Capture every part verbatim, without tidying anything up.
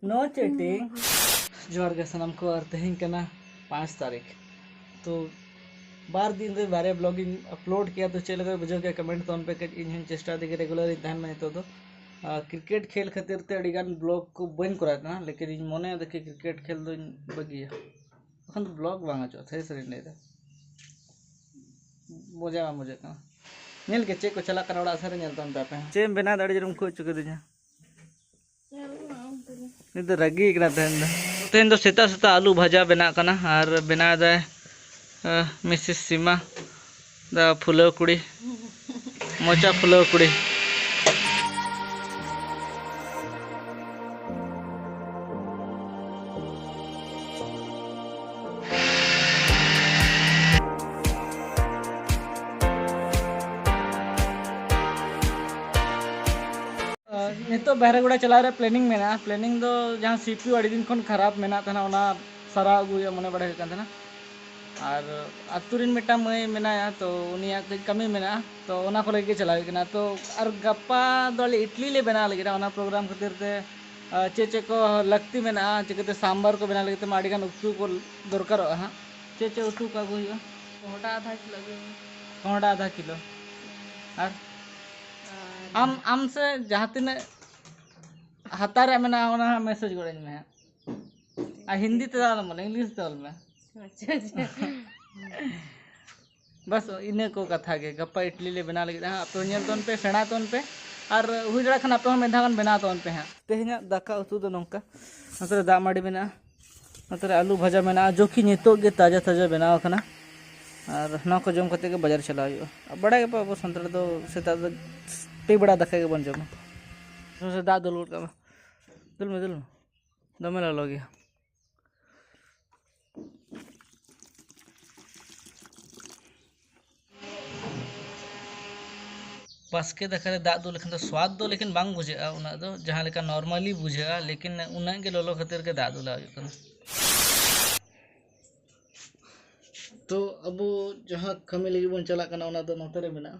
No cheating. ᱡᱚᱦᱟᱨ ᱜᱮ ᱥᱟᱱᱟᱢ ᱠᱚ, ᱟᱨ ᱛᱮᱦᱮᱧ ᱠᱟᱱᱟ ᱯᱟᱸᱪ ᱛᱟᱹᱨᱤᱠᱷ᱾ ᱛᱚ ᱵᱟᱨ ᱫᱤᱱ ᱨᱮ ᱵᱟᱨᱭᱟ ᱵᱞᱚᱜ ᱤᱧ ᱟᱯᱞᱳᱰ ᱠᱮᱭᱟ, ᱛᱚ ᱪᱮᱫ ᱞᱮᱠᱟ ᱯᱮ ᱵᱩᱡᱷᱟᱹᱣ ᱠᱮᱭᱟ ᱠᱚᱢᱮᱱᱴ ᱛᱟᱵᱚᱱ ᱯᱮ᱾ ᱠᱟᱹᱡ ᱤᱧ ᱦᱚᱸᱧ ᱪᱮᱥᱴᱟᱭᱮᱫᱟ ᱠᱤ ᱨᱮᱜᱩᱞᱟᱨ ᱤᱧ ᱛᱟᱦᱮᱱ ᱢᱟ᱾ ᱱᱤᱛᱚᱜ ᱫᱚ ᱟᱨ ᱠᱨᱤᱠᱮᱴ ᱠᱷᱮᱞ ᱠᱷᱟᱹᱛᱤᱨ ᱛᱮ ᱟᱹᱰᱤ ᱜᱟᱱ ᱵᱞᱚᱜ ᱠᱚ ᱵᱟᱹᱧ ᱠᱚᱨᱟᱣᱮᱫ ᱛᱟᱦᱮᱱᱟ, ᱞᱮᱠᱤᱱ ᱤᱧ ᱢᱚᱱᱮᱭᱮᱫᱟ ᱠᱤ ᱠᱨᱤᱠᱮᱴ ᱠᱷᱮᱞ ᱫᱚᱧ ᱵᱟᱹᱜᱤᱭᱟ, ᱵᱟᱠᱷᱟᱱ ᱫᱚ ᱵᱞᱚᱜ ᱵᱟᱝ ᱦᱤᱡᱩᱜᱼᱟ᱾ ᱥᱟᱹᱨᱤ ᱥᱟᱹᱨᱤᱧ ᱞᱟᱹᱭᱮᱫᱟ, ᱢᱚᱡᱟ ᱵᱟᱝ ᱵᱩᱡᱷᱟᱹᱜ ᱠᱟᱱᱟ᱾ ᱧᱮᱞ ᱠᱮ ᱪᱮᱫ ᱠᱚ ᱪᱟᱞᱟᱜ ᱠᱟᱱᱟ ᱚᱲᱟᱜ ᱥᱮᱫ ᱨᱮ, ᱧᱮᱞ ᱛᱟᱵᱚᱱ ᱯᱮ ᱟᱯᱮ ᱦᱚᱸ᱾ ᱪᱮᱫ ᱮᱢ ᱵᱮᱱᱟᱣ ᱫᱟᱲᱮ ᱡᱮ ᱩᱱᱠᱩ ᱦᱚᱪᱚ ᱠᱤᱫᱤᱧᱟ᱾ ᱱᱤᱛ ᱫᱚ ᱨᱟᱹᱜᱤ ᱠᱟᱱᱟ ᱛᱮᱦᱮᱧ ᱫᱚ᱾ ᱛᱮᱦᱮᱧ ᱫᱚ ᱥᱮᱛᱟᱜ ᱥᱮᱛᱟᱜ ᱟᱹᱞᱩ ᱵᱷᱟᱡᱟ ᱵᱮᱱᱟᱜ ᱠᱟᱱᱟ ᱟᱨ ᱵᱮᱱᱟᱣ ᱮᱫᱟᱭ, ᱟᱸ, ᱢᱤᱥᱮᱥ ᱥᱤᱢᱟ, ᱫᱟ ᱯᱷᱩᱞᱟᱹᱣ ᱠᱩᱲᱤ, ᱢᱚᱪᱟ ᱯᱷᱩᱞᱟᱹᱣ ᱠᱩᱲᱤ᱾ ᱱᱤᱛᱚᱜ ᱵᱟᱦᱨᱮ ᱜᱚᱲᱟ ᱪᱟᱞᱟᱜ ᱨᱮᱭᱟᱜ ᱯᱞᱮᱱᱤᱝ ᱢᱮᱱᱟᱜᱼᱟ᱾ ᱯᱞᱮᱱᱤᱝ ᱫᱚ ᱡᱟᱦᱟᱸ ᱥᱤ ᱯᱤ ᱭᱩ ᱟᱹᱰᱤ ᱫᱤᱱ ᱠᱷᱚᱱ ᱠᱷᱟᱨᱟᱯ ᱢᱮᱱᱟᱜ ᱛᱟᱦᱮᱱᱟ, ᱚᱱᱟ ᱥᱟᱨᱟᱣ ᱟᱹᱜᱩ ᱦᱩᱭᱩᱜᱼᱟ ᱢᱚᱱᱮ ᱵᱟᱲᱟ ᱦᱩᱭᱩᱜ ᱠᱟᱱ ᱛᱟᱦᱮᱱᱟ᱾ ᱟᱨ ᱟᱹᱛᱩ ᱨᱮᱱ ᱢᱤᱫᱴᱟᱝ ᱢᱟᱹᱭ ᱢᱮᱱᱟᱭᱟ, ᱛᱚ ᱩᱱᱤᱭᱟᱜ ᱠᱟᱹᱡ ᱠᱟᱹᱢᱤ ᱢᱮᱱᱟᱜᱼᱟ, ᱛᱚ ᱚᱱᱟ ᱠᱚᱨᱮ ᱜᱮ ᱪᱟᱞᱟᱣ ᱦᱩᱭᱩᱜ ᱠᱟᱱᱟ᱾ ᱛᱚ ᱟᱨ ᱜᱟᱯᱟ ᱫᱚ ᱟᱞᱮ ᱤᱰᱞᱤ ᱞᱮ ᱵᱮᱱᱟᱣ ᱞᱟᱹᱜᱤᱫ, ᱚᱱᱟ ᱯᱨᱳᱜᱨᱟᱢ ᱠᱷᱟᱹᱛᱤᱨ ᱛᱮ ᱟᱨ ᱪᱮᱫ ᱪᱮᱫ ᱠᱚ ᱞᱟᱹᱠᱛᱤ ᱢᱮᱱᱟᱜᱼᱟ, ᱪᱤᱠᱟᱹᱛᱮ ᱥᱟᱢᱵᱟᱨ ᱠᱚ ᱵᱮᱱᱟᱣ ᱞᱟᱹᱜᱤᱫ ᱛᱮᱢᱟ ᱟᱹᱰᱤᱜᱟᱱ ᱩᱛᱩ ᱠᱚ ᱫᱚᱨᱠᱟᱨᱚᱜᱼᱟ ᱦᱟᱸᱜ᱾ ᱪᱮᱫ ᱪᱮᱫ ᱩᱛᱩ ᱠᱚ ᱟᱹᱜᱩ ᱦᱩᱭᱩᱜᱼᱟ? ᱠᱚᱸᱦᱰᱟ ᱟᱫᱷᱟ ᱠᱤᱞᱳ ᱟᱹᱜᱩᱭ ᱢᱮ᱾ ᱠᱚᱸᱦᱰᱟ ᱟᱫᱷᱟ ᱠᱤᱞᱳ᱾ ᱟᱨ ᱟᱨ ᱟᱢ, ᱟᱢ ᱥᱮ ᱡᱟᱦᱟᱸ ᱛᱤᱱᱟᱹᱜ ᱦᱟᱛᱟᱣ ᱨᱮᱭᱟᱜ ᱢᱮᱱᱟᱜᱼᱟ, ᱚᱱᱟ ᱦᱟᱸᱜ ᱢᱮᱥᱮᱡᱽ ᱜᱚᱫ ᱟᱹᱧ ᱢᱮ ᱦᱟᱸᱜ᱾ ᱟᱨ ᱦᱤᱱᱫᱤ ᱛᱮᱫᱚ ᱟᱞᱚᱢ ᱚᱞᱟ, ᱤᱝᱞᱤᱥ ᱛᱮ ᱚᱞ ᱢᱮ᱾ ᱟᱪᱪᱷᱟ, ᱟᱪᱪᱷᱟ᱾ ᱵᱟᱥ ᱤᱱᱟᱹ ᱠᱚ ᱠᱟᱛᱷᱟ ᱜᱮ᱾ ᱜᱟᱯᱟ ᱤᱰᱞᱤ ᱞᱮ ᱵᱮᱱᱟᱣ ᱞᱟᱹᱜᱤᱫ ᱦᱟᱸᱜ, ᱟᱯᱮ ᱦᱚᱸ ᱧᱮᱞ ᱛᱟᱵᱚᱱ ᱯᱮ, ᱥᱮᱬᱟ ᱛᱟᱵᱚᱱ ᱯᱮ, ᱟᱨ ᱦᱩᱭ ᱫᱟᱲᱮᱭᱟᱜ ᱠᱷᱟᱱ ᱟᱯᱮ ᱦᱚᱸ ᱢᱤᱫ ᱫᱷᱟᱣ ᱜᱟᱱ ᱵᱮᱱᱟᱣ ᱛᱟᱵᱚᱱ ᱯᱮ ᱦᱟᱸᱜ᱾ ᱛᱮᱦᱮᱧᱟᱜ ᱫᱟᱠᱟ ᱩᱛᱩ ᱫᱚ ᱱᱚᱝᱠᱟ, ᱱᱚᱛᱮ ᱨᱮ ᱫᱟᱜ ᱢᱟᱹᱰᱤ ᱢᱮᱱᱟᱜᱼᱟ, ᱱᱚᱛᱮ ᱨᱮ ᱟᱹᱞᱩ ᱵᱷᱟᱡᱟ ᱢᱮᱱᱟᱜᱼᱟ, ᱡᱚᱠᱤ ᱱᱤᱛᱚᱜ ᱜᱮ ᱛᱟᱡᱟ ᱛᱟᱡᱟ ᱵᱮᱱᱟᱣ ᱟᱠᱟᱱᱟ᱾ ᱟᱨ ᱱᱚᱣᱟ ᱠᱚ ᱡᱚᱢ ᱠᱟᱛᱮ ᱜᱮ ᱵᱟᱡᱟᱨ ᱪᱟᱞᱟᱣ ᱦᱩᱭᱩᱜᱼᱟ᱾ ᱟᱨ ᱵᱟᱲᱟᱭ ᱜᱮᱯᱮ, ᱟᱵᱚ ᱥᱟᱱᱛᱟᱲ ᱫᱚ ᱥᱮᱛᱟᱜ ᱫᱚ ᱴᱤ ᱵᱮᱲᱟ ᱫᱟᱠᱟ ᱜᱮᱵᱚᱱ ᱡᱚᱢᱟ᱾ ᱥᱚᱥᱮ ᱫᱟᱜ ᱫᱩᱞ ᱜᱚᱫ ᱠᱟᱜ ᱢᱮ, ᱫᱩᱞ ᱢᱮ, ᱫᱩᱞ ᱢᱮ, ᱫᱚᱢᱮ ᱞᱚᱞᱚ ᱜᱮᱭᱟ᱾ ᱵᱟᱥᱠᱮ ᱫᱟᱠᱟ ᱨᱮ ᱫᱟᱜ ᱫᱩᱞ ᱞᱮᱠᱷᱟᱱ ᱫᱚ ᱥᱣᱟᱫ ᱫᱚ ᱞᱮᱠᱤᱱ ᱵᱟᱝ ᱵᱩᱡᱷᱟᱹᱜᱼᱟ, ᱩᱱᱟᱹᱜ ᱫᱚ ᱡᱟᱦᱟᱸ ᱞᱮᱠᱟ normally ᱵᱩᱡᱷᱟᱹᱜᱼᱟ, ᱞᱮᱠᱤᱱ ᱩᱱᱟᱹᱜ ᱜᱮ ᱞᱚᱞᱚ ᱠᱷᱟᱹᱛᱤᱨ ᱜᱮ ᱫᱟᱜ ᱫᱩᱞᱟᱜ ᱦᱩᱭᱩᱜ ᱠᱟᱱᱟ᱾ ᱛᱚ ᱟᱵᱚ ᱡᱟᱦᱟᱸ ᱠᱟᱹᱢᱤ ᱞᱟᱹᱜᱤᱫ ᱵᱚᱱ ᱪᱟᱞᱟᱜ ᱠᱟᱱᱟ, ᱚᱱᱟ ᱫᱚ ᱱᱚᱛᱮ ᱨᱮ ᱢᱮᱱᱟᱜᱼᱟ᱾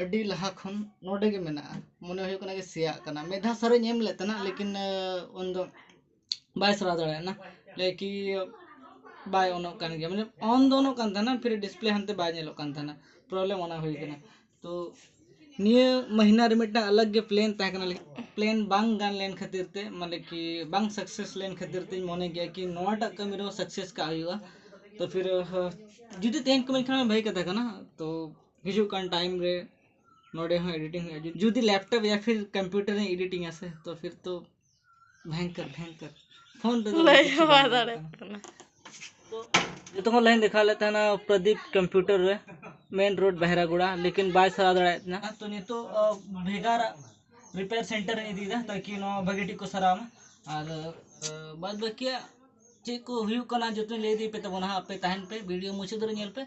ᱟᱹᱰᱤ ᱞᱟᱦᱟ ᱠᱷᱚᱱ ᱱᱚᱰᱮ ᱜᱮ ᱢᱮᱱᱟᱜᱼᱟ, ᱢᱚᱱᱮ ᱦᱩᱭᱩᱜ ᱠᱟᱱᱟ ᱜᱮ ᱥᱮᱭᱟᱜ ᱠᱟᱱᱟ᱾ ᱢᱤᱫ ᱫᱷᱟᱣ ᱥᱟᱨᱮᱡ ᱤᱧ ᱮᱢ ᱞᱮᱫ ᱛᱟᱦᱮᱱᱟ, ᱞᱮᱠᱤᱱ ᱩᱱᱫᱚ ᱵᱟᱭ ᱥᱟᱨᱟᱣ ᱫᱟᱲᱮᱭᱟᱜᱼᱟ, ᱞᱟᱹᱭ ᱠᱤ ᱵᱟᱭ ᱚᱱᱚᱜ ᱠᱟᱱ ᱜᱮᱭᱟ, ᱢᱟᱱᱮ ᱚᱱ ᱫᱚ ᱚᱱᱚᱜ ᱠᱟᱱ ᱛᱟᱦᱮᱱᱟ, ᱯᱷᱤᱨ ᱰᱤᱥᱯᱞᱮ ᱦᱟᱱᱛᱮ ᱵᱟᱭ ᱧᱮᱞᱚᱜ ᱠᱟᱱ ᱛᱟᱦᱮᱱᱟ, ᱯᱨᱚᱵᱞᱮᱢ ᱚᱱᱟ ᱦᱩᱭ ᱠᱟᱱᱟ᱾ ᱛᱚ ᱱᱤᱭᱟᱹ ᱢᱟᱹᱦᱤᱱᱟ ᱨᱮ ᱢᱤᱫᱴᱟᱝ ᱟᱞᱟᱜᱽ ᱜᱮ ᱯᱞᱮᱱ ᱛᱟᱦᱮᱸ ᱠᱟᱱᱟ, ᱞᱮᱠᱤᱱ ᱯᱞᱮᱱ ᱵᱟᱝ ᱜᱟᱱ ᱞᱮᱱ ᱠᱷᱟᱹᱛᱤᱨ ᱛᱮ, ᱢᱟᱱᱮ ᱠᱤ ᱵᱟᱝ ᱥᱟᱠᱥᱮᱥ ᱞᱮᱱ ᱠᱷᱟᱹᱛᱤᱨ ᱛᱮᱧ ᱢᱚᱱᱮ ᱜᱮᱭᱟ ᱠᱤ ᱱᱚᱣᱟᱴᱟᱜ ᱠᱟᱹᱢᱤ ᱨᱮᱦᱚᱸ ᱥᱟᱠᱥᱮᱥ ᱠᱟᱜ ᱦᱩᱭᱩᱜᱼᱟ᱾ ᱛᱚ ᱯᱷᱤᱨ ᱡᱩᱫᱤ ᱛᱮᱦᱮᱧ ᱠᱚ ᱢᱮᱱᱠᱷᱟᱱ ᱵᱷᱟᱹᱜᱤ ᱠᱟᱛᱷᱟ ᱠᱟᱱᱟ, ᱛᱚ ᱦᱤᱡᱩᱜ ᱠᱟᱱ ᱴᱟᱭᱤᱢ ᱨᱮ ᱱᱚᱰᱮ ᱦᱚᱸ ᱮᱰᱤᱴᱤᱝ ᱦᱩᱭᱩᱜᱼᱟ᱾ ᱡᱩᱫᱤ ᱞᱮᱯᱴᱚᱯ ᱭᱟ ᱯᱷᱤᱨ ᱠᱚᱢᱯᱤᱭᱩᱴᱟᱨ ᱨᱮ ᱮᱰᱤᱴᱤᱝ ᱟ ᱥᱮ, ᱛᱚ ᱯᱷᱤᱨ ᱛᱚ ᱵᱷᱚᱭᱚᱝᱠᱚᱨ ᱵᱷᱚᱭᱚᱝᱠᱚᱨ ᱯᱷᱳᱱ ᱨᱮᱫᱚ ᱞᱟᱹᱭ ᱠᱤᱪᱷᱩ ᱦᱚᱸ ᱵᱟᱝ ᱵᱟᱝ ᱜᱟᱱᱚᱜ ᱫᱟᱲᱮᱭᱟᱜ ᱠᱟᱱᱟ᱾ ᱠᱟᱱᱟ᱾ ᱛᱚ ᱡᱚᱛᱚ ᱠᱷᱚᱱ ᱞᱟᱦᱟᱧ ᱫᱮᱠᱷᱟᱣ ᱞᱮᱫ ᱛᱟᱦᱮᱱᱟ ᱯᱨᱚᱫᱤᱯ ᱠᱚᱢᱯᱤᱭᱩᱴᱟᱨ ᱨᱮ, ᱢᱮᱱ ᱨᱳᱰ ᱵᱟᱦᱨᱟᱜᱩᱲᱟ, ᱞᱮᱠᱤᱱ ᱵᱟᱭ ᱥᱟᱨᱟᱣ ᱫᱟᱲᱮᱭᱟᱜ ᱛᱟᱦᱮᱱᱟ᱾ ᱛᱚ ᱱᱤᱛᱚᱜ ᱵᱷᱮᱜᱟᱨ ᱨᱤᱯᱮᱭᱟᱨ ᱥᱮᱱᱴᱟᱨ ᱨᱮ ᱤᱫᱤᱭᱮᱫᱟ, ᱛᱟᱠᱤ ᱱᱚᱣᱟ ᱵᱷᱟᱹᱜᱤ ᱴᱷᱤᱠ ᱠᱚ ᱥᱟᱨᱟᱣ ᱢᱟ᱾ ᱟᱨ ᱵᱟᱫ ᱵᱟᱹᱠᱤᱭᱟᱜ ᱪᱮᱫ ᱠᱚ ᱦᱩᱭᱩᱜ ᱠᱟᱱᱟ ᱡᱚᱛᱚᱧ ᱞᱟᱹᱭ ᱤᱫᱤ ᱯᱮ ᱛᱟᱵᱚᱱᱟ ᱦᱟᱸᱜ, ᱟᱯᱮ ᱛᱟᱦᱮᱱ ᱯᱮ, ᱵᱷᱤᱰᱤᱭᱳ ᱢᱩᱪᱟᱹᱫ ᱨᱮ ᱧᱮᱞ ᱯᱮ᱾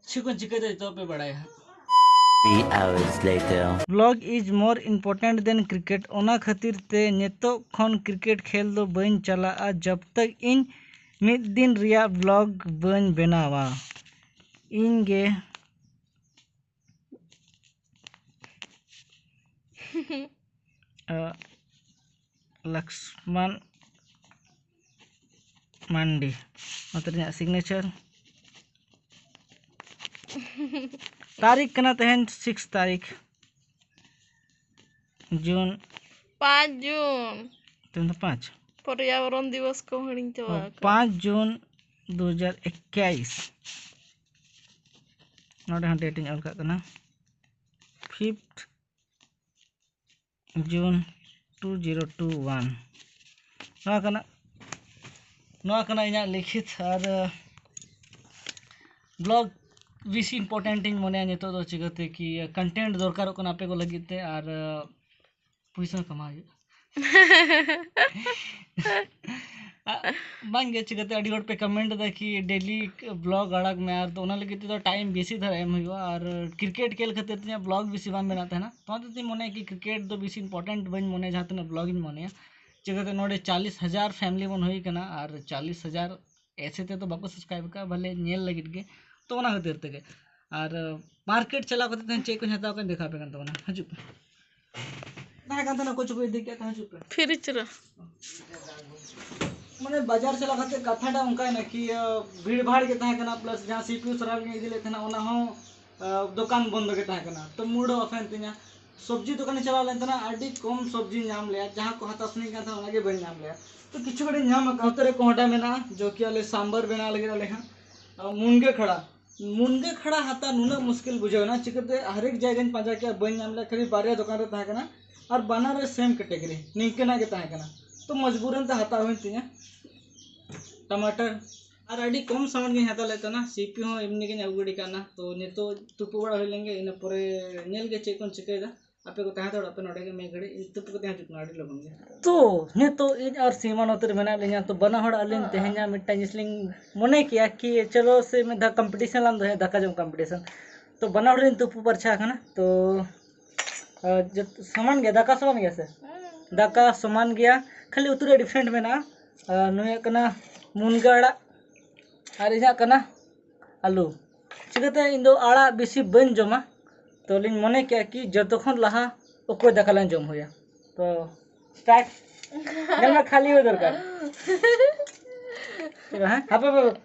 ᱪᱮᱫ ᱠᱚ ᱪᱤᱠᱟᱹᱭᱮᱫᱟ ᱡᱚᱛᱚ ᱯᱮ ᱵᱟᱲᱟᱭᱟ ᱦᱟᱸᱜ᱾ Three hours later. Vlog is more important than cricket. ᱚᱱᱟ ᱠᱷᱟᱹᱛᱤᱨ ᱛᱮ ᱱᱤᱛᱚᱜ ᱠᱷᱚᱱ ᱠᱨᱤᱠᱮᱴ ᱠᱷᱮᱞ ᱫᱚ ᱵᱟᱹᱧ ᱪᱟᱞᱟᱜᱼᱟ ᱡᱟᱵ ᱛᱟᱠ ᱤᱧ ᱢᱤᱫ ᱫᱤᱱ ᱨᱮᱭᱟᱜ ᱵᱞᱚᱜ ᱵᱟᱹᱧ ᱵᱮᱱᱟᱣᱟ᱾ ᱤᱧ ᱜᱮ ᱟᱜ, ᱞᱚᱠᱥᱢᱟᱱ ᱢᱟᱱᱰᱤ, ᱱᱚᱛᱮ ᱨᱮ ᱤᱧᱟᱹᱜ ᱥᱤᱜᱽᱱᱮᱪᱟᱨ᱾ ᱛᱟᱹᱨᱤᱠᱷ ᱠᱟᱱᱟ ᱛᱮᱦᱮᱧ ᱥᱤᱠᱥ ᱛᱟᱹᱨᱤᱠᱷ ᱡᱩᱱ᱾ ᱯᱟᱸᱪ ᱡᱩᱱ᱾ ᱛᱮᱦᱮᱧ ᱫᱚ ᱯᱟᱸᱪ᱾ ᱯᱚᱨᱭᱟᱵᱚᱨᱚᱱ ᱫᱤᱵᱚᱥ ᱠᱚ ᱦᱤᱲᱤᱧ ᱪᱟᱵᱟ ᱚ, ᱟᱠᱟᱫᱟ᱾ ᱯᱟᱸᱪ ᱡᱩᱱ ᱫᱩ ᱦᱟᱡᱟᱨ ᱮᱠᱟᱭᱤᱥ᱾ ᱱᱚᱰᱮ ᱦᱚᱸ ᱰᱮᱴ ᱤᱧ ᱚᱞ ᱠᱟᱜ ᱠᱟᱱᱟ, ᱯᱷᱤᱯᱛᱷ ᱡᱩᱱ ᱴᱩ ᱡᱤᱨᱳ ᱴᱩ ᱚᱣᱟᱱ᱾ ᱱᱚᱣᱟ ᱠᱟᱱᱟ, ᱱᱚᱣᱟ ᱠᱟᱱᱟ ᱤᱧᱟᱹᱜ ᱞᱤᱠᱷᱤᱛ᱾ ᱟᱨ ᱵᱞᱚᱜ ᱵᱮᱥᱤ ᱤᱢᱯᱚᱨᱴᱮᱱᱴ ᱤᱧ ᱢᱚᱱᱮᱭᱟ ᱱᱤᱛᱚᱜ ᱫᱚ, ᱪᱤᱠᱟᱹᱛᱮ ᱠᱤ ᱠᱚᱱᱴᱮᱱᱴ ᱫᱚᱨᱠᱟᱨᱚᱜ ᱠᱟᱱᱟ ᱟᱯᱮ ᱠᱚ ᱞᱟᱹᱜᱤᱫ ᱛᱮ, ᱟᱨ ᱯᱩᱭᱥᱟᱹ ᱠᱟᱢᱟᱣ ᱦᱩᱭᱩᱜᱼᱟ᱾ ᱟ, ᱵᱟᱝᱜᱮ, ᱪᱤᱠᱟᱹᱛᱮ ᱟᱹᱰᱤ ᱦᱚᱲ ᱯᱮ ᱠᱚᱢᱮᱱᱴ ᱮᱫᱟ ᱠᱤ ᱰᱮᱞᱤ ᱵᱞᱚᱜ ᱟᱲᱟᱜᱽ ᱢᱮ, ᱟᱨ ᱫᱚ ᱚᱱᱟ ᱞᱟᱹᱜᱤᱫ ᱛᱮᱫᱚ ᱴᱟᱭᱤᱢ ᱵᱮᱥᱤ ᱫᱷᱟᱨᱟ ᱮᱢ ᱦᱩᱭᱩᱜᱼᱟ, ᱟᱨ ᱠᱨᱤᱠᱮᱴ ᱠᱷᱮᱞ ᱠᱷᱟᱹᱛᱤᱨ ᱛᱮ ᱤᱧᱟᱹᱜ ᱵᱞᱚᱜ ᱵᱮᱥᱤ ᱵᱟᱝ ᱵᱮᱱᱟᱜ ᱛᱟᱦᱮᱱᱟ᱾ ᱛᱚ ᱚᱱᱟ ᱛᱮᱧ ᱢᱚᱱᱮᱭᱟ ᱠᱤ ᱠᱨᱤᱠᱮᱴ ᱫᱚ ᱵᱮᱥᱤ ᱤᱢᱯᱚᱨᱴᱮᱱᱴ ᱵᱟᱹᱧ ᱢᱚᱱᱮᱭᱟ ᱡᱟᱦᱟᱸ ᱛᱤᱱᱟᱹᱜ ᱵᱞᱚᱜ ᱤᱧ ᱢᱚᱱᱮᱭᱟ᱾ ᱪᱤᱠᱟᱹᱛᱮ ᱱᱚᱰᱮ ᱪᱟᱞᱤᱥ ᱦᱟᱡᱟᱨ ᱯᱷᱮᱢᱤᱞᱤ ᱵᱚᱱ ᱦᱩᱭ ᱠᱟᱱᱟ, ᱟᱨ ᱪᱟᱞᱤᱥ ᱦᱟᱡᱟᱨ ᱮᱥᱮ ᱛᱮᱫᱚ ᱵᱟᱠᱚ ᱥᱟᱵᱥᱠᱨᱟᱭᱤᱵ ᱟᱠᱟᱫᱼᱟ, ᱵᱷᱟᱞᱮ ᱧᱮᱞ ᱞᱟᱹᱜᱤᱫ ᱜᱮ᱾ ᱛᱚ ᱚᱱᱟ ᱠᱷᱟᱹᱛᱤᱨ ᱛᱮᱜᱮ᱾ ᱟᱨ ᱢᱟᱨᱠᱮᱴ ᱪᱟᱞᱟᱣ ᱠᱟᱛᱮ ᱛᱮᱦᱮᱧ ᱪᱮᱫ ᱠᱚᱧ ᱦᱟᱛᱟᱣ ᱠᱟᱜ ᱫᱮᱠᱷᱟᱣ ᱟᱯᱮ ᱠᱟᱱ ᱛᱟᱵᱚᱱᱟ᱾ ᱦᱤᱡᱩᱜ ᱯᱮ᱾ ᱛᱟᱦᱮᱸ ᱠᱟᱱ ᱛᱟᱦᱮᱱᱟ, ᱠᱚᱪᱩ ᱠᱚ ᱤᱫᱤ ᱠᱮᱫ ᱛᱟᱦᱮᱸ, ᱦᱤᱡᱩᱜ ᱯᱮ᱾ ᱯᱷᱨᱤᱡᱽ ᱨᱮ᱾ ᱢᱟᱱᱮ ᱵᱟᱡᱟᱨ ᱪᱟᱞᱟᱣ ᱠᱟᱛᱮ ᱠᱟᱛᱷᱟᱴᱟ ᱚᱱᱠᱟᱭᱮᱱᱟ ᱠᱤ, ᱟᱸ, ᱵᱷᱤᱲ ᱵᱷᱟᱲ ᱜᱮ ᱛᱟᱦᱮᱸ ᱠᱟᱱᱟ, plus ᱡᱟᱦᱟᱸ ᱥᱤ ᱯᱤ ᱭᱩ ᱥᱟᱨᱟᱯᱷ ᱞᱤᱧ ᱤᱫᱤ ᱞᱮᱫ ᱛᱟᱦᱮᱱᱟ, ᱚᱱᱟ ᱦᱚᱸ, ᱟᱸ, ᱫᱚᱠᱟᱱ ᱵᱚᱱᱫᱚ ᱜᱮ ᱛᱟᱦᱮᱸ ᱠᱟᱱᱟ᱾ ᱛᱚ mood off ᱮᱱ ᱛᱤᱧᱟ᱾ ᱥᱚᱵᱽᱡᱤ ᱫᱚᱠᱟᱱᱤᱧ ᱪᱟᱞᱟᱣ ᱞᱮᱱ ᱛᱟᱦᱮᱱᱟ, ᱟᱹᱰᱤ ᱠᱚᱢ ᱥᱚᱵᱽᱡᱤᱧ ᱧᱟᱢ ᱞᱮᱜᱼᱟ, ᱡᱟᱦᱟᱸ ᱠᱚ ᱦᱟᱛᱟᱣ ᱥᱟᱱᱟᱧ ᱠᱟᱱ ᱛᱟᱦᱮᱱᱟ, ᱚᱱᱟ ᱜᱮ ᱵᱟᱹᱧ ᱧᱟᱢ ᱞᱮᱜᱼᱟ᱾ ᱛᱚ ᱠᱤᱪᱷᱩ ᱜᱷᱟᱹᱲᱤᱡ ᱧᱟᱢ ᱟᱠᱟᱫ᱾ ᱱᱚᱛᱮ ᱨᱮ ᱠᱚᱸᱦᱰᱟ ᱢᱮᱱᱟᱜᱼᱟ, ᱡᱚ ᱠᱤ ᱟᱞᱮ ᱥᱟᱢᱵᱟᱨ ᱵᱮᱱᱟᱣ ᱞᱟᱹᱜᱤᱫ ᱟᱞᱮ ᱦᱟᱸᱜ, ᱟᱸ, ᱢᱩᱱᱜᱟᱹ ᱠᱷᱟᱲᱟ᱾ ᱢᱩᱱᱜᱟᱹ ᱠᱷᱟᱲᱟ ᱦᱟᱛᱟᱣ ᱱᱩᱱᱟᱹᱜ ᱢᱩᱥᱠᱤᱞ ᱵᱩᱡᱷᱟᱹᱣ ᱮᱱᱟ, ᱪᱤᱠᱟᱹᱛᱮ ᱦᱟᱨ ᱮᱠ ᱡᱟᱭᱜᱟᱧ ᱯᱟᱸᱡᱟ ᱠᱮᱜᱼᱟ, ᱵᱟᱹᱧ ᱧᱟᱢ ᱞᱮᱜᱼᱟ, ᱠᱷᱟᱹᱞᱤ ᱵᱟᱨᱭᱟ ᱫᱚᱠᱟᱱ ᱨᱮ ᱛᱟᱦᱮᱸ ᱠᱟᱱᱟ, ᱟᱨ ᱵᱟᱱᱟᱨ ᱨᱮ same category ᱱᱤᱝᱠᱟᱹᱱᱟᱜ ᱜᱮ ᱛᱟᱦᱮᱸ ᱠᱟᱱᱟ᱾ ᱛᱚ ᱢᱚᱡᱽᱵᱩᱨᱮᱱ ᱛᱮ ᱦᱟᱛᱟᱣ ᱦᱩᱭᱮᱱ ᱛᱤᱧᱟᱹ ᱴᱟᱢᱟᱴᱟᱨ, ᱟᱨ ᱟᱹᱰᱤ ᱠᱚᱢ ᱥᱟᱢᱟᱱ ᱜᱤᱧ ᱦᱟᱛᱟᱣ ᱞᱮᱫ ᱛᱟᱦᱮᱱᱟ, ᱥᱤ ᱯᱤ ᱦᱚᱸ ᱮᱢᱱᱤ ᱜᱤᱧ ᱟᱹᱜᱩ ᱜᱤᱰᱤ ᱠᱟᱜᱼᱟ᱾ ᱛᱚ ᱱᱤᱛᱚᱜ ᱛᱩᱯᱩ ᱵᱟᱲᱟ ᱦᱩᱭ ᱞᱮᱱ ᱜᱮ, ᱤᱱᱟᱹ ᱯᱚᱨᱮ ᱧᱮᱞ ᱜᱮ ᱪᱮᱫ ᱠᱚᱧ ᱪᱤᱠᱟᱹᱭᱮᱫᱟ᱾ ᱟᱯᱮ ᱠᱚ ᱛᱟᱦᱮᱸ ᱦᱟᱛᱟᱲᱚᱜ ᱯᱮ ᱱᱚᱰᱮ ᱜᱮ ᱢᱤᱫ ᱜᱷᱟᱹᱲᱤᱡ, ᱤᱧ ᱛᱩᱯᱩ ᱠᱟᱛᱮ ᱦᱤᱡᱩᱜ ᱠᱟᱱᱟ ᱟᱹᱰᱤ ᱞᱚᱜᱚᱱ ᱜᱮ᱾ ᱛᱚ ᱱᱤᱛᱚᱜ ᱤᱧ ᱟᱨ ᱥᱤᱢᱟ ᱱᱚᱛᱮ ᱨᱮ ᱢᱮᱱᱟᱜ ᱞᱤᱧᱟ᱾ ᱛᱚ ᱵᱟᱱᱟ ᱦᱚᱲ ᱟᱹᱞᱤᱧ ᱛᱮᱦᱮᱧᱟᱜ ᱢᱤᱫᱴᱟᱝ ᱡᱤᱱᱤᱥ ᱞᱤᱧ ᱢᱚᱱᱮ ᱠᱮᱜᱼᱟ ᱠᱤ ᱪᱚᱞᱚ ᱥᱮ ᱢᱤᱫ ᱫᱷᱟᱣ ᱠᱚᱢᱯᱤᱴᱤᱥᱚᱱ ᱞᱟᱝ ᱫᱚᱦᱚᱭᱟ, ᱫᱟᱠᱟ ᱡᱚᱢ ᱠᱚᱢᱯᱤᱴᱤᱥᱚᱱ᱾ ᱛᱚ ᱵᱟᱱᱟ ᱦᱚᱲ ᱞᱤᱧ ᱛᱩᱯᱩ ᱯᱟᱨᱪᱷᱟ ᱟᱠᱟᱱᱟ᱾ ᱛᱚ ᱟᱨ ᱡᱚᱛ-, ᱥᱚᱢᱟᱱ ᱜᱮᱭᱟ, ᱫᱟᱠᱟ ᱥᱚᱢᱟᱱ ᱜᱮᱭᱟ ᱥᱮ? ᱫᱟᱠᱟ ᱥᱚᱢᱟᱱ ᱜᱮᱭᱟ, ᱠᱷᱟᱹᱞᱤ ᱩᱛᱩ ᱨᱮ ᱰᱤᱯᱷᱟᱨᱮᱱᱴ ᱢᱮᱱᱟᱜᱼᱟ᱾ ᱟᱨ ᱱᱩᱭᱟᱜ ᱠᱟᱱᱟ ᱢᱩᱱᱜᱟᱹ ᱟᱲᱟᱜ ᱟᱨ ᱤᱧᱟᱹᱜ ᱠᱟᱱᱟ ᱟᱹᱞᱩ᱾ ᱪᱤᱠᱟᱹᱛᱮ ᱤᱧ ᱫᱚ ᱟᱲᱟᱜ ᱵᱮᱥᱤ ᱵᱟᱹᱧ ᱡᱚᱢᱟ, ᱛᱚ ᱞᱤᱧ ᱢᱚᱱᱮ ᱠᱮᱜᱼᱟ ᱠᱤ ᱡᱚᱛᱚ ᱠᱷᱚᱱ ᱞᱟᱦᱟ ᱚᱠᱚᱭ ᱫᱟᱠᱟ ᱞᱟᱝ ᱡᱚᱢ ᱦᱩᱭᱟ᱾ ᱛᱚ ᱥᱴᱟᱨᱴ᱾ ᱧᱮᱞ ᱢᱮ, ᱠᱷᱟᱹᱞᱤ ᱦᱩᱭ ᱫᱚᱨᱠᱟᱨ᱾ ᱦᱮᱸ, ᱦᱟᱯᱮ, ᱦᱟᱯᱮ, ᱦᱟᱯᱮ᱾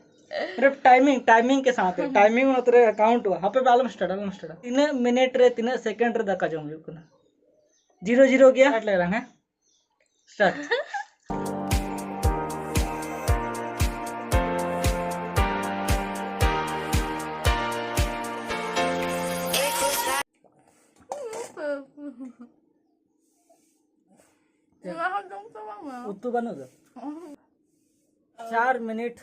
ᱥᱤᱨᱯ ᱴᱟᱭᱢᱤᱝ, ᱴᱟᱭᱢᱤᱝ ᱠᱮ ᱥᱟᱛᱷ ᱦᱮ, ᱴᱟᱭᱢᱤᱝ ᱩᱱ ᱚᱠᱛᱚ ᱨᱮ ᱠᱟᱣᱩᱱᱴ ᱦᱩᱭᱩᱜᱼᱟ᱾ ᱦᱟᱯᱮ ᱯᱮ, ᱟᱞᱚᱢ ᱥᱴᱟᱨᱴ, ᱟᱞᱚᱢ ᱥᱴᱟᱨᱴ᱾ ᱛᱤᱱᱟᱹᱜ ᱢᱤᱱᱤᱴ ᱨᱮ, ᱛᱤᱱᱟᱹᱜ ᱥᱮᱠᱮᱱᱰ ᱨᱮ ᱫᱟᱠᱟ ᱡᱚᱢ ᱦᱩᱭᱩᱜ ᱠᱟᱱᱟ? ᱡᱤᱨᱳ ᱡᱤᱨᱳ ᱜᱮᱭᱟ᱾ ᱥᱴᱟᱨᱴ ᱞᱮ ᱨᱟᱝ, ᱦᱮᱸ? ᱥᱴᱟᱨᱴ᱾ ᱚᱱᱟ ᱦᱚᱸ ᱡᱚᱢ ᱪᱟᱵᱟᱜ ᱢᱮ᱾ ᱩᱛᱩ ᱵᱟᱹᱱᱩᱜ ᱫᱚ᱾ ᱪᱟᱨ ᱢᱤᱱᱤᱴ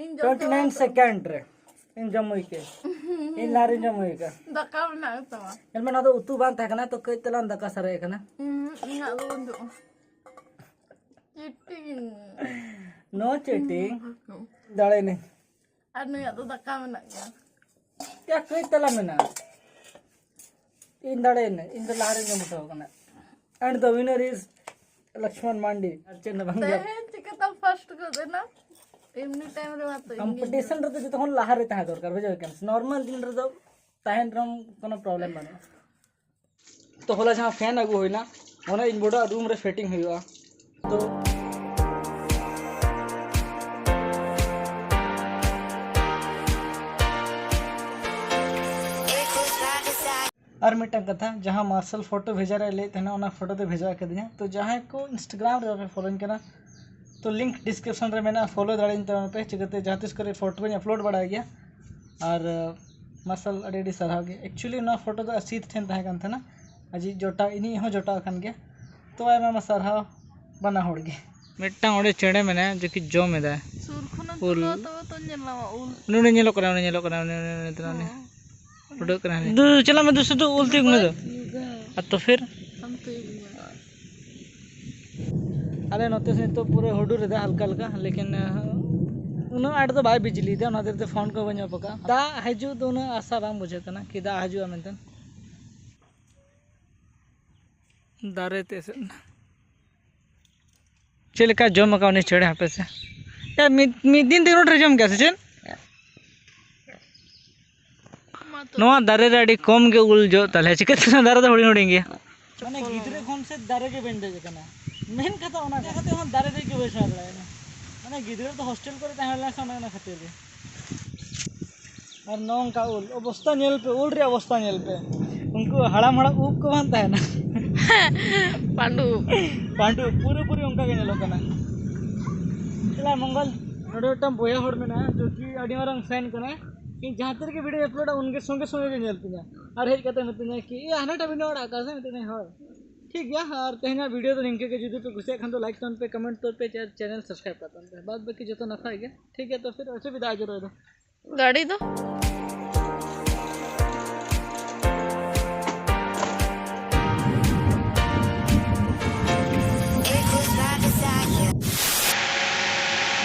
ᱤᱧ ᱡᱚᱢ ᱴᱩᱭᱮᱱᱴᱤ ᱱᱟᱭᱤᱱ ᱪᱟᱵᱟ ᱥᱮᱠᱮᱱᱰ ᱨᱮ ᱤᱧ ᱡᱚᱢ ᱦᱩᱭ ᱠᱮᱫ᱾ ᱤᱧ ᱞᱟᱦᱟ ᱨᱤᱧ ᱡᱚᱢ ᱦᱩᱭ ᱠᱮᱫ᱾ ᱫᱟᱠᱟ ᱢᱮᱱᱟᱜ ᱜᱮ ᱛᱟᱢᱟ᱾ ᱧᱮᱞ ᱢᱮ, ᱱᱚᱣᱟ ᱫᱚ ᱩᱛᱩ ᱵᱟᱝ ᱛᱟᱦᱮᱸ ᱠᱟᱱᱟ, ᱛᱚ ᱠᱟᱹᱡ ᱛᱟᱞᱟᱝ ᱫᱟᱠᱟ ᱥᱟᱨᱮᱡ ᱟᱠᱟᱱᱟ᱾ ᱦᱩᱸ, ᱤᱧᱟᱹᱜ ᱫᱚ ᱵᱟᱹᱱᱩᱜᱼᱟ᱾ ᱪᱤᱴᱤᱝ᱾ No cheating. ᱫᱟᱲᱮᱭᱮᱱᱟᱹᱧ᱾ ᱟᱨ ᱱᱩᱭᱟᱜ ᱫᱚ ᱫᱟᱠᱟ ᱢᱮᱱᱟᱜ ᱜᱮᱭᱟ᱾ ᱭᱟ, ᱠᱟᱹᱡ ᱛᱟᱞᱟᱝ ᱢᱮᱱᱟᱜᱼᱟ᱾ ᱤᱧ ᱫᱟᱲᱮᱭᱮᱱᱟᱹᱧ, ᱤᱧ ᱫᱚ ᱞᱟᱦᱟ ᱨᱤᱧ ᱡᱚᱢ ᱦᱚᱴᱚ ᱟᱠᱟᱱᱟ᱾ And the winner is ᱞᱚᱠᱥᱢᱚᱱ ᱢᱟᱱᱰᱤ᱾ ᱟᱨ ᱪᱮᱫ ᱦᱚᱸ ᱵᱟᱝ ᱜᱮ᱾ ᱛᱮᱦᱮᱧ ᱪᱤᱠᱟᱹᱛᱮᱢ ᱯᱷᱟᱥᱴ ᱜᱚᱫ ᱮᱱᱟ? ᱮᱢᱱᱤ ᱴᱟᱭᱤᱢ ᱨᱮ ᱢᱟ ᱛᱚ ᱤᱧ ᱜᱤᱧ ᱠᱚᱢᱯᱤᱴᱤᱥᱚᱱ ᱨᱮᱫᱚ ᱡᱚᱛᱚ ᱠᱷᱚᱱ ᱞᱟᱦᱟ ᱨᱮ ᱛᱟᱦᱮᱸ ᱫᱚᱨᱠᱟᱨ, ᱵᱩᱡᱷᱟᱹᱣ ᱠᱮᱫᱟᱢ? ᱱᱚᱨᱢᱟᱞ ᱫᱤᱱ ᱨᱮᱫᱚ ᱛᱟᱦᱮᱱ ᱨᱮᱦᱚᱸ ᱠᱳᱱᱳ problem ᱵᱟᱹᱱᱩᱜᱼᱟ᱾ ᱛᱚ ᱦᱚᱞᱟ ᱡᱟᱦᱟᱸ fan ᱟᱹᱜᱩ ᱦᱩᱭᱱᱟ, ᱚᱱᱟ ᱤᱧ ᱵᱚᱰᱟᱜ room ᱨᱮ fitting ᱦᱩᱭᱩᱜᱼᱟ᱾ ᱛᱚ ᱟᱨ ᱢᱤᱫᱴᱟᱝ ᱠᱟᱛᱷᱟ, ᱡᱟᱦᱟᱸ ᱢᱟᱨᱥᱟᱞ photo ᱵᱷᱮᱡᱟ ᱨᱮᱭᱟᱜ ᱞᱟᱹᱭᱮᱫ ᱛᱟᱦᱮᱱᱟ, ᱚᱱᱟ photo ᱫᱚ ᱵᱷᱮᱡᱟ ᱠᱟᱹᱫᱤᱧᱟ᱾ ᱛᱚ ᱡᱟᱦᱟᱸᱭ ᱠᱚ Instagram ᱨᱮ ᱵᱟᱯᱮ followᱤᱧ ᱠᱟᱱᱟ, ᱛᱚ link description ᱨᱮ ᱢᱮᱱᱟᱜᱼᱟ, follow ᱫᱟᱲᱮᱭᱟᱹᱧ ᱛᱟᱵᱚᱱ ᱯᱮ᱾ ᱪᱤᱠᱟᱹᱛᱮ ᱡᱟᱦᱟᱸ ᱛᱤᱥ ᱠᱚᱨᱮ photo ᱠᱚᱧ upload ᱵᱟᱲᱟᱭ ᱜᱮᱭᱟ᱾ ᱟᱨ ᱟᱸ, ᱢᱟᱨᱥᱟᱞ ᱟᱹᱰᱤ ᱟᱹᱰᱤ ᱥᱟᱨᱦᱟᱣ ᱜᱮ᱾ Actually ᱚᱱᱟ photo ᱫᱚ ᱟᱥᱤᱛ ᱴᱷᱮᱱ ᱛᱟᱦᱮᱸ ᱠᱟᱱ ᱛᱟᱦᱮᱱᱟ, ᱟᱡᱤᱡ ᱡᱚᱴᱟᱣ, ᱤᱧᱤᱡ ᱦᱚᱸ ᱡᱚᱴᱟᱣ ᱠᱟᱱ ᱜᱮᱭᱟ᱾ ᱛᱚ ᱟᱭᱢᱟ ᱟᱭᱢᱟ ᱥᱟᱨᱦᱟᱣ ᱵᱟᱱᱟ ᱦᱚᱲ ᱜᱮ᱾ ᱢᱤᱫᱴᱟᱝ ᱚᱸᱰᱮ ᱪᱮᱬᱮ ᱢᱮᱱᱟᱭᱟ, ᱡᱮ ᱠᱤ ᱡᱚᱢ ᱮᱫᱟᱭ᱾ ᱥᱩᱨ ᱠᱷᱚᱱᱮᱢ ᱩᱞ᱾ ᱛᱩᱞᱟᱹᱣ ᱛᱚᱵᱮ ᱛᱚ ᱧᱮᱞ ᱧᱟᱢᱟ ᱩᱞ᱾ ᱩᱱᱤ, ᱩᱱᱤ ᱧᱮᱞᱚᱜ ᱠᱟᱱᱟ, ᱩᱱᱤ ᱧᱮᱞᱚᱜ ᱠᱟᱱᱟ, ᱩᱱᱤ, ᱩᱱᱤ, ᱩᱱᱤ, ᱩᱱᱤ, ᱩᱱᱤ᱾ ᱦᱚᱸ᱾ ᱩᱰᱟᱹᱜ ᱠᱟᱱᱟ ᱦᱟᱹᱱᱤ᱾ ᱫᱩ, ᱪᱟᱞᱟᱜ ᱢᱮ, ᱫᱩ, ᱥᱩᱫᱩ ᱩᱞ ᱛᱤᱭᱳᱜ ᱢᱮ ᱫᱩ᱾ ᱟᱨ ᱛᱚ ᱯᱷᱤᱨ? ᱟᱢ ᱛᱤᱭᱳᱜ ᱢᱮ᱾ ᱟᱞᱮ ᱱᱚᱛᱮ ᱥᱮᱫ ᱱᱤᱛᱚᱜ ᱯᱩᱨᱟᱹ ᱦᱩᱰᱩᱨ ᱮᱫᱟ ᱦᱟᱞᱠᱟ ᱦᱟᱞᱠᱟ, ᱞᱮᱠᱤᱱ, ᱟᱸ, ᱩᱱᱟᱹᱜ ᱟᱸᱴ ᱫᱚ ᱵᱟᱭ ᱵᱤᱡᱽᱞᱤᱭᱮᱫᱟ, ᱚᱱᱟ ᱠᱷᱟᱹᱛᱤᱨ ᱛᱮ ᱯᱷᱳᱱ ᱠᱚ ᱵᱟᱹᱧ ᱚᱯᱷ ᱟᱠᱟᱫᱼᱟ᱾ ᱫᱟᱜ ᱦᱤᱡᱩᱜ ᱫᱚ ᱩᱱᱟᱹᱜ ᱟᱥᱟ ᱵᱟᱝ ᱵᱩᱡᱷᱟᱹᱜ ᱠᱟᱱᱟ ᱠᱤ ᱫᱟᱜ ᱦᱤᱡᱩᱜᱼᱟ ᱢᱮᱱᱛᱮ᱾ ᱫᱟᱨᱮ ᱛᱮ ᱮᱥᱮᱫ ᱮᱱᱟ᱾ ᱪᱮᱫ ᱞᱮᱠᱟ ᱡᱚᱢ ᱟᱠᱟᱫ ᱩᱱᱤ ᱪᱮᱬᱮ, ᱦᱟᱯᱮ ᱥᱮ᱾ ᱮ, ᱢᱤᱫ, ᱢᱤᱫ ᱫᱤᱱ ᱛᱮ ᱩᱱᱟᱹᱜ ᱰᱷᱮᱨ ᱡᱚᱢ ᱠᱮᱫᱟ ᱥᱮ ᱪᱮᱫ? ᱱᱚᱣᱟ ᱫᱟᱨᱮ ᱨᱮ ᱟᱹᱰᱤ ᱠᱚᱢ ᱜᱮ ᱩᱞ ᱡᱚᱜ ᱛᱟᱞᱮᱭᱟ, ᱪᱤᱠᱟᱹᱛᱮ ᱱᱚᱣᱟ ᱫᱟᱨᱮ ᱫᱚ ᱦᱩᱰᱤᱧ ᱦᱩᱰᱤᱧ ᱜᱮᱭᱟ? ᱢᱟᱱᱮ ᱜᱤᱫᱽᱨᱟᱹ ᱠᱷᱚᱱ ᱥᱮ ᱫᱟᱨᱮ ᱜᱮ ᱵᱟᱹᱧ ᱫᱮᱡ ᱟᱠᱟᱱᱟ᱾ ᱢᱮᱱ ᱠᱟᱛᱷᱟ ᱚᱱᱟ ᱠᱟᱱᱟ᱾ ᱠᱟᱛᱮ ᱦᱚᱸ ᱫᱟᱨᱮ ᱫᱮᱡ ᱜᱮ ᱵᱟᱹᱧ ᱥᱮᱬᱟ ᱫᱟᱲᱮᱭᱟᱜᱼᱟ᱾ ᱢᱟᱱᱮ ᱜᱤᱫᱽᱨᱟᱹ ᱫᱚ ᱦᱳᱥᱴᱮᱞ ᱠᱚᱨᱮ ᱛᱟᱦᱮᱸ ᱞᱮᱱᱠᱷᱟᱱ ᱚᱱᱮ ᱚᱱᱟ ᱠᱷᱟᱹᱛᱤᱨ ᱜᱮ᱾ ᱟᱨ ᱱᱚᱝᱠᱟ ᱩᱞ ᱚᱵᱚᱥᱛᱟ ᱧᱮᱞ ᱯᱮ, ᱩᱞ ᱨᱮᱭᱟᱜ ᱚᱵᱚᱥᱛᱟ ᱧᱮᱞ ᱯᱮ᱾ ᱩᱱᱠᱩ ᱦᱟᱲᱟᱢ ᱦᱟᱲᱟᱢ ᱩᱵ ᱠᱚ ᱵᱟᱝ ᱛᱟᱦᱮᱱᱟ᱾ ᱯᱟᱺᱰᱩ᱾ ᱯᱟᱺᱰᱩ ᱯᱩᱨᱟᱹ ᱯᱩᱨᱤ ᱚᱱᱠᱟ ᱜᱮ ᱧᱮᱞᱚᱜ ᱠᱟᱱᱟ᱾ ᱪᱮᱞᱟ ᱢᱚᱝᱜᱚᱞ, ᱱᱚᱰᱮ ᱢᱤᱫᱴᱟᱝ ᱵᱚᱭᱦᱟ ᱦᱚᱲ ᱢᱮᱱᱟᱭᱟ, ᱡᱚ ᱠᱤ ᱟᱹᱰᱤ ᱢᱟᱨᱟᱝ ᱯᱷᱮᱱ ᱠᱟᱱᱟᱭ᱾ ᱤᱧ ᱡᱟᱦᱟᱸ ᱛᱤ ᱨᱮᱜᱮ ᱵᱷᱤᱰᱤᱭᱳ ᱟᱯᱞᱳᱰᱟ, ᱩᱱᱜᱮ ᱥᱚᱸᱜᱮ ᱥᱚᱸᱜᱮ ᱜᱮ ᱧᱮᱞ ᱛᱤᱧᱟ᱾ ᱟᱨ ᱦᱮᱡ ᱠᱟᱛᱮ ᱢᱮᱛᱟᱹᱧᱟ ᱠᱤ, "ᱮ, ᱦᱟᱱᱟᱴᱟᱜ ᱵᱷᱤᱰᱤᱭᱳ ᱟᱲᱟᱜ ᱠᱟᱜ ᱥᱮ?" ᱢᱮᱛᱟᱹᱧᱟ, "ᱦᱳᱭ, ᱴᱷᱤᱠ ᱜᱮᱭᱟ, ᱟᱨ ᱛᱮᱦᱮᱧᱟᱜ ᱵᱷᱤᱰᱤᱭᱳ ᱫᱚ ᱱᱤᱝᱠᱟᱹ ᱜᱮ, ᱡᱩᱫᱤ ᱯᱮ ᱠᱩᱥᱤᱭᱟᱜ ᱠᱷᱟᱱ ᱫᱚ ᱞᱟᱭᱤᱠ ᱛᱟᱵᱚᱱ ᱯᱮ, ᱠᱚᱢᱮᱱᱴ ᱛᱟᱵᱚᱱ ᱯᱮ, ᱟᱨ ᱪᱮᱱᱮᱞ ᱥᱟᱵᱥᱠᱨᱟᱭᱤᱵ ᱠᱟᱜ ᱛᱟᱵᱚᱱ ᱯᱮ᱾ ᱵᱟᱫ ᱵᱟᱹᱠᱤ ᱡᱚᱛᱚ ᱱᱟᱯᱟᱭ ᱜᱮ, ᱴᱷᱤᱠ ᱜᱮᱭᱟ?" ᱛᱚ ᱯᱷᱤᱨ ᱚᱥᱩᱵᱤᱫᱷᱟ ᱦᱤᱡᱩᱜ ᱨᱮ ᱫᱚ᱾ ᱜᱟᱹᱰᱤ ᱫᱚ?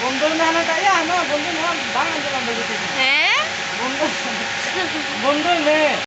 ᱵᱚᱱᱫᱚ ᱢᱮ ᱦᱟᱱᱟᱴᱟᱜ ᱭᱟ, ᱦᱟᱱᱟ ᱵᱚᱱᱫᱚ ᱢᱮ, ᱵᱟᱝ ᱟᱸᱡᱚᱢᱚᱜ ᱠᱟᱱᱟ ᱵᱷᱟᱹᱜᱤ ᱴᱷᱤᱠ᱾ ᱦᱮᱸ? ᱵᱚᱱᱫᱚ, ᱵᱚᱱᱫᱚᱭ ᱢᱮ᱾